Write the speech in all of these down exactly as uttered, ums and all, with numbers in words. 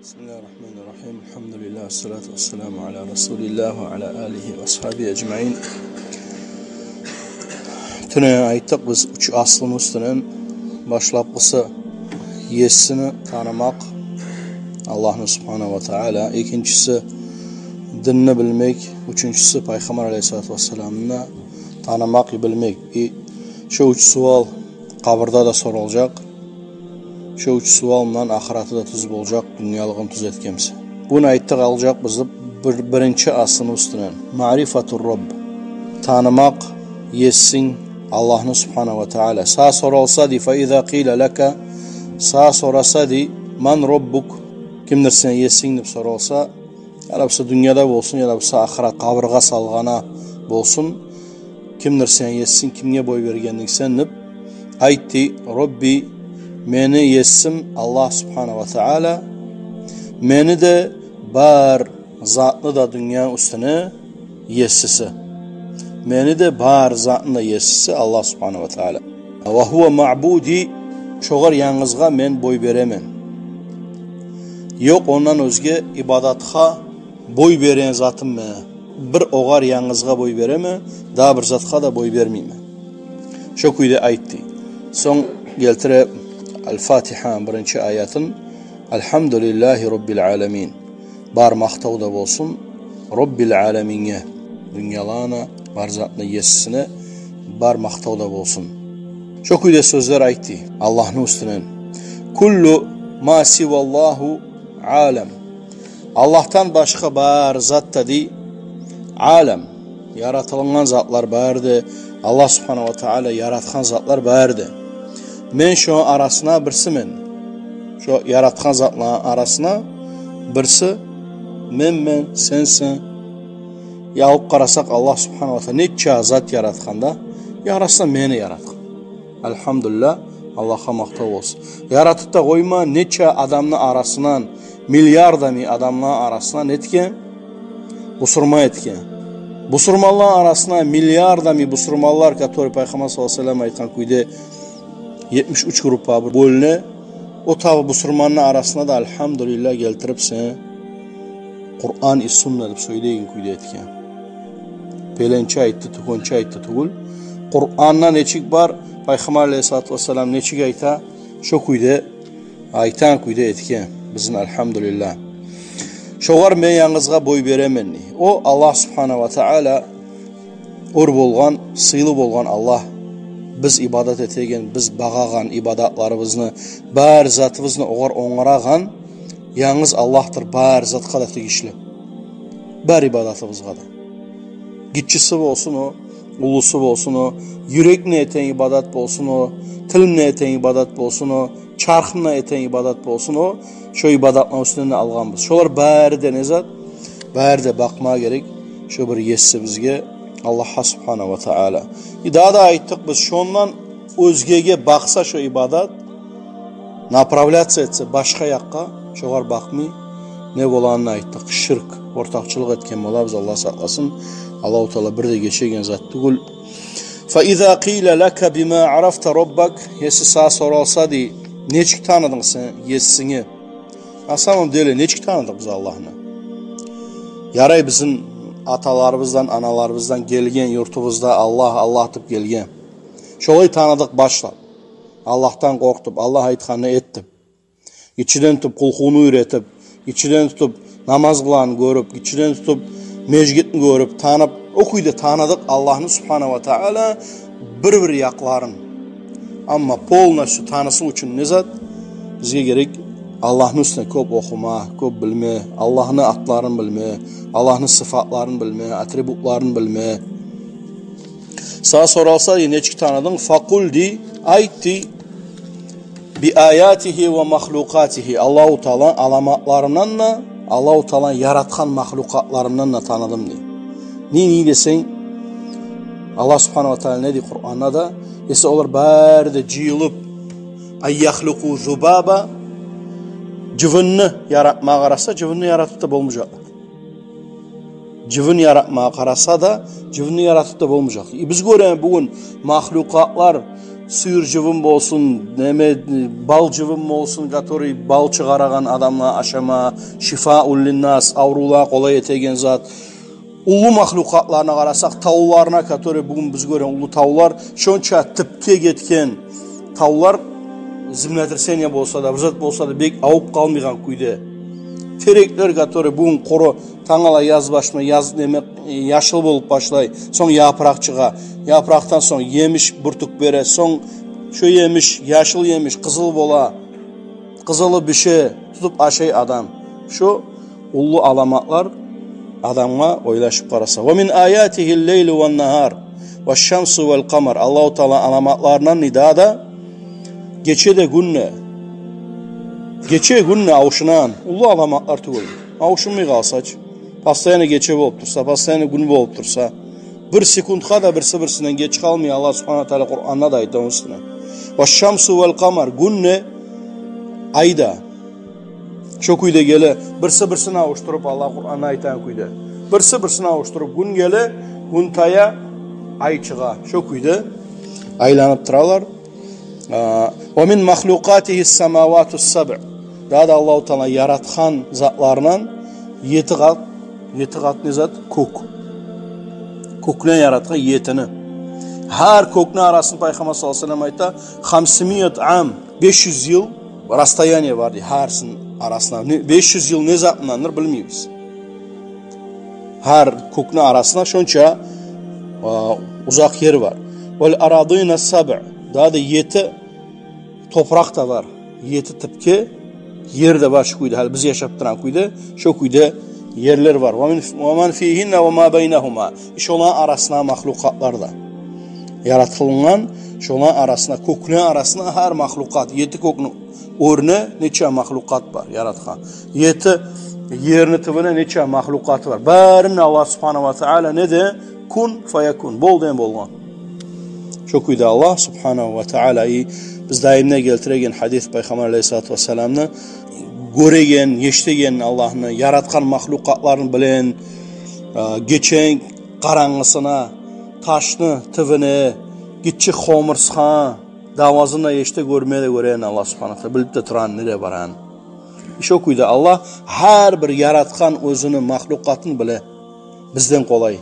بسم الله الرحمن الرحيم. الحمد لله والصلاة والسلام على رسول الله وعلى آله وأصحابه أجمعين. Тюнегюн айтдыкъ биз уьч аслыны уьстюнден. Башлапгъысы — Есини танымакъ, Аллагьны субгьанагьу ва таала. Экинчиси — динни билмек. Уьчюнчюсю — Пайхаммар алейгьиссалату вассаламны танымакъ, билмек. И шо уьч суал къабурда да соралажакъ. Шо уьч суал булан ахыраты да тюз болажакъ, дюньялыгъын тюзетген буса. Буну айтдыкъ, алажакъбыз деп бир, биринчи аслыны уьстюнден. Маърифатур Рабб. Танымакъ Есинг Аллагьны субгьанагьу ва таала. Сагъа соралса дей, فإذا قيل لك, сагъа сораса дей, من ربك, кимдир сени Есинг деп соралса, яда буса дюньяда болсун, яда буса ахырат къабургъа салгъанда болсун, кимдир сени Есинг, кимге бой бергенсен деп, айт дей: Рабби, мени Есим Аллагь субгьанагьу ва таала, мени де, бар затны да дюнья уьстюнде Есиси. Мени де, бар затны да Есиси Аллагь субгьанагьу ва таала. Ва гьува маъбуди, шогъар янгызгъа мен бой беремен. Ёкъ ондан оьзге ибадатгъа бой береген затым мени. Бир огъар янгызгъа бой беремен, дагъы бир затгъа да бой бермеймен. Шо кюйде айт дей. Сонг гелтире Аль-Фатигьаны биринчи аятын: Альхамдулиллагьи Раббиль аламин. Бар макътав да болсун Раббиль аламинге, дюньяланы, бар затны Есисине бар макътав да болсун. Шо кюйде сёзлер айт дей Аллагьны уьстюнден: Куллу ма сиваллагьи алам. Аллагьдан башгъа бар зат да дей алам. Яратылынгъан затлар бары да, Аллагь субгьанагьу ва таала яратгъан затлар бары да. Мен шону арасына бирсимен. Шо яратгъан затланы арасына бирси менмен, сенсен. Я алып къарасакъ, Аллагь субгьанагьу ва таала нече зат яратгъан да, я арасына мени яратгъан. Альхамдулиллагь, Аллагьгъа макътав болсун. Яратып да къоймай, нече адамны арасындан, миллиардами адамланы арасындан этген, бусурман этген. Бусурманланы арасына миллиардами бусурманлар, который Пайхаммар саллаллагьу алайгьи ва саллам айтгъан кюйде етмиш уьч группагъа бёлюне. О табы бусурманны арасына да, альхамдулиллагь, гелтирип сен Къуран и сунна деп сёйлейген кюйде этген. Пеленче айтды, тюгенче айтды тюгюл. Къуранда нечик бар, Пайхаммар алайгьиссалату вассалам нечик айта, шо кюйде, айтагъан кюйде этген бизин, альхамдулиллагь. Шогъар мен янгызгъа бой беремен дей. О Аллагь субгьанагьу ва таала оьр болгъан, сыйлы болгъан Аллагь. Биз ибадат этеген, биз багъагъан ибадатларыбызны, бар затыбызны огъар онгарагъан янгыз Аллагьдыр, бар затгъа да тийишли. Бар ибадатыбызгъа да. Гиччиси болсун о, уллусу болсун о, юрекни этеген ибадат болсун о, тилни этеген ибадат болсун о, чархны этеген ибадат болсун о, шо ибадатланы уьстюнден де алгъанбыз. Шолар бары да не зат? Бары да бакъма герек шо бир Есибизге, Аллагьгъа субгьанагьу ва таала. И дагъы да айтдыкъ биз, шондан оьзгеге бакъса шо ибадат, направляться этсе башгъа якъгъа, шогъар бакъмай, не болагъанын айтдыкъ. Ширк, ортакъчылыкъ этген болабыз, Аллагь сакъласын. Аллагьу таала бир де гечеген зат тюгюл. Фа иза къила лака бима арафта раббак, если сагъа соралса дей, нечик таныдынг сен Есинги? На самом деле, нечик таныдыкъ биз Аллагьны? Ярай, бизин аталарыбыздан, аналарыбыздан гелген, юртубузда Аллагь, Аллагь деп гелген. Шолай таныдыкъ башлап. Аллагьдан къоркътуп, Аллагь айтгъанны этдик. Гиччиден тутуп къулгьуну уьйретип, гиччиден тутуп намаз къылгъанны гёрюп, гиччиден тутуп межитни гёрюп, танып, о кюйде таныдыкъ Аллагьны субгьанагьу ва таала бир-бир якъларын. Амма полностью танысын учун не зат? Бизге герек Аллагьны уьстюне кёп охума, кёп билме, Аллагьны атларын билме, Аллагьны сыфатларын билме, атрибутларын билме. Сагъа соралса дей, нечик таныдынг? Факъул дей, айт дей, би аятигьи ва махлукъатигьи. Аллагьу тааланы аламатларындан да, Аллагьу тааланы яратгъан махлукъатларындан да таныдым дей. Не, не десенг, Аллагь субгьанагьу ва таала не дей Къуранда да? Эсе олар бары да жыйылып, ан яхлукъу зубаба, жыбынны яратмагъа къараса, жыбынны яратып да болмажакъ. Жыбын яратмагъа къараса да, жыбынны яратып да болмажакъ. Э, биз гёребиз бугюн махлукъатлар, сююр жывын болсун, неме, бал жывын болсун, который бал чыгъарагъан адамлагъа ашама, шифаун линнас, аврувлагъа къолай этеген зат. Уллу махлукъатларына къарасакъ, тавларына, который бугюн биз гёрген уллу тавлар, шонча тюпге гетген тавлар, землетрясение болса да, бир зат болса да, бек авуп къалмайгъан кюйде. Тереклер, который бугюн къуру, тангала яз башына, яз неме, яшыл болуп башлай, сонг япыракъ чыгъа, япыракъдан сонг емиш бюртюк бере, сонг шо емиш, яшыл емиш, къызыл бола, къызылы бише, тутуп ашай адам. Шо уллу аламатлар адамгъа, ойлашып къараса. Ва мин аятигьил лейлу ван нагьар, ваш шамсу вал къамар. Аллагьу Таала аламатларындан нида да гече де, гюн де. Гече, гюн де авушунагъан уллу аламатлар тюгюлмю? Авушунмай къалса чы. Постоянно гече болуп турса, постоянно гюн болуп турса, бир секундгъа да бирси-бирсинден геч къалмай. Аллагь субгьанагьу ва таала Къуранда да айта ону уьстюне. Ваш шамсу вал къамар, гюн де, ай да. Шо кюйде геле, бирси-бирсин авуштуруп, Аллагь Къуранда айтагъан кюйде. Бирси-бирсин авуштуруп, гюн геле, гюн тая, ай чыгъа. Шо кюйде айланып туралар. А, ва мин махлукъатигьи самавату сабъ. Дагъы да Аллагьу Таала яратгъан затларындан ети къат, ети къат не зат? Кёк. Кёкню яратгъан, етини. Гьар кёкню арасын, Пайхаммар саллаллагьу алайгьи ва саллам айта, хамсимият ам, беш юз йыл расстояние бар дей гьарисини арасына. Не, беш юз йыл не затындандыр, билмейбиз. Гьар кёкню арасына шонча, а, узакъ ер бар. Вал арадина сабъ. Дагъы да ети топуракъ да бар. Ети тюпге ер де бар шо кюйде. Гьали биз яшап турагъан кюйде, шо кюйде ерлер бар. Ва мин, ва ман фигьинна ва ма байнагьума. Шоланы арасына махлукъатлар да яратылынгъан, шоланы арасына, кёкню арасына гьар махлукъат, ети кёкню оьрюне нече махлукъат бар яратгъан. Ети ерни тюбюне нече махлукъаты бар. Барын Аллагь субгьанагьу ва таала не де, кун фаякун, бол деген болгъан. Шо кюйде Аллагь субгьанагьу ва таала, и, биз даимде гелтиреген гьадис Пайхаммар алайгьиссалату вассаламны, гёреген, эшитеген Аллагьны яратгъан махлукъатларын билеген, а, гечени къарангысына, ташны тюбюне, гиччи хомурсгъа, давазын да эшите, гёрме де гёреген Аллагь субгьанагьу ва таала, билип де турагъан неде барагъанын. Шо кюйде Аллагь гьар бир яратгъан оьзюню махлукъатын биле. Бизден къолай.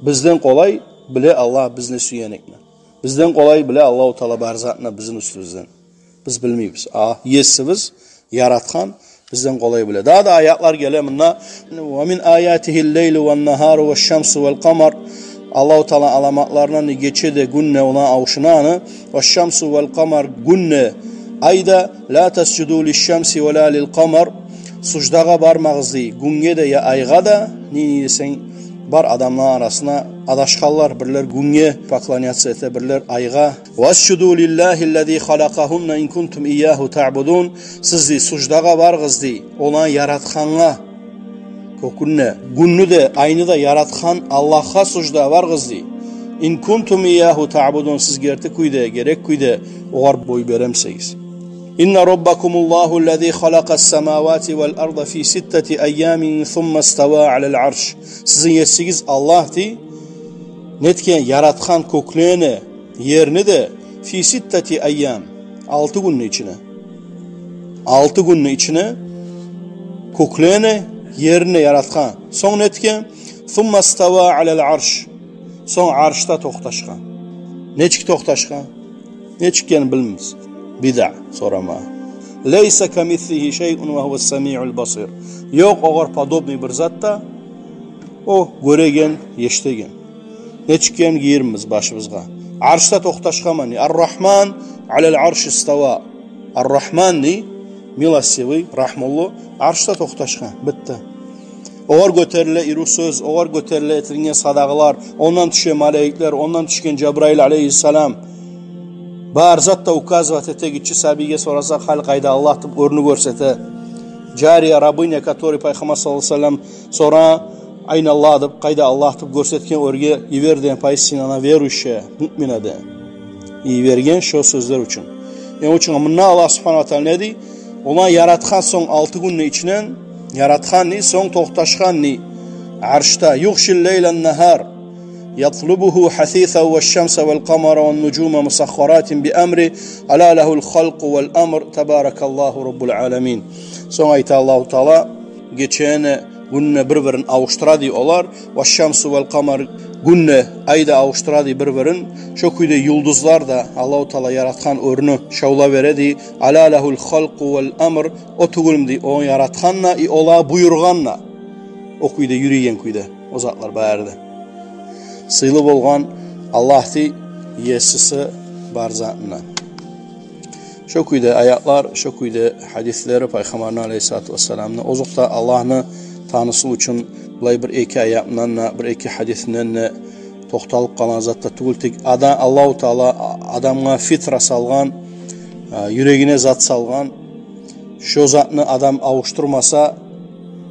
Бизден къолай биле Аллагь биз не сюегенни. Бизден къолай биле Аллагьу Таала бар затны бизин уьстюбюзден. Биз билмейбиз. А есибиз, яратгъан, бизден къолай биле. Дагъы да аятлар геле мунда. Ва мин аятигьил лейлу ван нагьару ваш шамсу вал къамар. Аллагьу Таала аламатларындан гече де, гюн де, оланы авушунагъаны. Ваш шамсу вал къамар, гюн де, ай да. Ла тасжуду лиш шамси ва ла лил къамар. Суждагъа бармагъыз дей гюнге де, я айгъа да. Неге десенг, бар адамланы арасына адашгъанлар, бирлер гюнге поклоняться эте, бирлер айгъа. Васжуду лиллагьи ллази халакъагьунна ин кунтум ийягьу таъбудун. Сиз дей суждагъа барыгъыз дей оланы яратгъангъа. Кёкню де, гюнню де, айны да яратгъан Аллагьгъа суждагъа барыгъыз дей. Ин кунтум ийягьу таъбудун, сиз герти кюйде, герек кюйде огъар бой бере бусагъыз. Инна раббакумуллагьу ллази халакъас самавати вал арда фи ситтати айямин сумма става алал арш. Сизин есигиз Аллагь дей, нетген, яратгъан кёклени, ерни де, фи ситтати айям, алты гюнню ичине. Алты гюнню ичине кёклени, ерни яратгъан. Сонг нетген? Сумма става алал арш. Сонг аршда токъташгъан. Нечик токъташгъан? Нечик экенин билмейбиз. Бидаъ сорама. Лайса камислигьи шайъун ва гьувас самиъул басир. Ёкъ огъар подобный бир зат да. О гёреген, эшитеген. Нечик экенин гийирмиз башыбызгъа. Аршда токъташгъан мани. Ар-Рагьман алал арши става. Ар-Рагьман дей, милостивый, рагьмулу, аршда токъташгъан. Битди. Огъар гётериле иру сёз, огъар гётериле этилген садагъалар, ондан тюше малайиклер, ондан тюшген Жабраил алайгьиссалам. Бар зат да указывать эте, гиччи сабийге сораса, гьали къайда Аллагь деп оьрню гёрсете. Жария, рабыня, который Пайхаммар саллаллагьу алайгьи ва саллам сора, айна Аллагь деп, къайда Аллагь деп гёрсетген оьрге, йибер деген, поистине она верующая, муъмина деген. Йиберген шо сёзлер учун. Шону учун мунда Аллагь субгьанагьу ва таала не дей? Оланы яратгъан сонг алты гюнню ичинен, яратгъан дей, сонг токъташгъан дей. Аршда. Югъши ллайла ннагьар. يطلبه حثيثا والشمس والقمر والنجوم مسخرات بأمره ألا له الخلق والأمر تبارك الله رب العالمين. Сонг айта Аллагьу Таала, гечени, гюнню бир-бирин авуштура дей олар. والشمس والقمر, гюнню, айны авуштура дей бир-бирин. Шо кюйде юлдузлар да Аллагьу Таала яратгъан оьрню шавла бере дей. ألا له الخلق والأمر, о тюгюлмю дей, ону яратгъан да, и олагъа буюргъан да. О кюйде, юрюйген кюйде о затлар бары да. Сыйлы болгъан Аллагь дей есиси бар затны. Шо кюйде аятлар, шо кюйде гьадислери Пайхаммарны алейгьиссалату вассаламны. Озокъда, Аллагьны танысыв учун булай бир-эки аятындан да, бир-эки гьадисинден де токъталып къалагъан зат да тюгюл, тек ада-, Аллагьу Таала адамгъа фитра салгъан, а, юрегине зат салгъан. Шо затны адам авуштурмаса,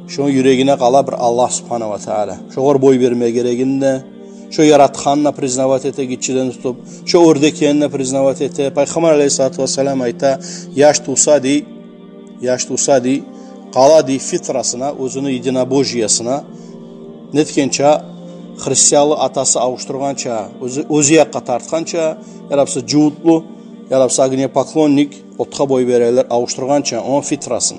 шону юрегине къала бир Аллагь субгьанагьу ва таала. Шогъар бой берме герегин де, шо яратгъанын да признавать эте гиччиден тутуп, шо оьрде экенин де признавать эте. Пайхаммар алейгьиссалату вассалам айта, яш тувса дей, яш тувса дей, къала дей фитрасына, оьзюню единобожиесине, нетгенче, христианлы атасы авуштургъанча, оьзю, оьзю якъгъа тартгъанча, яда буса жугьутлу, яда буса огнепоклонник, отгъа бой берелер, авуштургъанча ону фитрасын.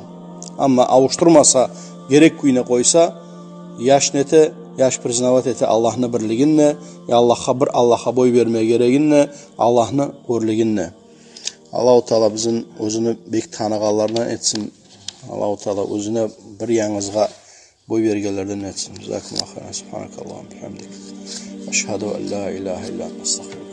Амма авуштурмаса, герек кюйюне къойса, яш нете, яш признавать эте Аллагьны бирлигин де, я Аллагьгъа, бир Аллагьгъа бой берме герегин де, Аллагьны оьрлюгюн де. Аллагьу Таала бизин оьзюню бек таныгъанлардан этсин. Аллагьу Таала оьзюне бир янгызгъа бой бергенлерден этсин. جزاكم الله خيرا. سبحانك اللهم وبحمدك. أشهد أن لا إله إلا أنت أستغفرك.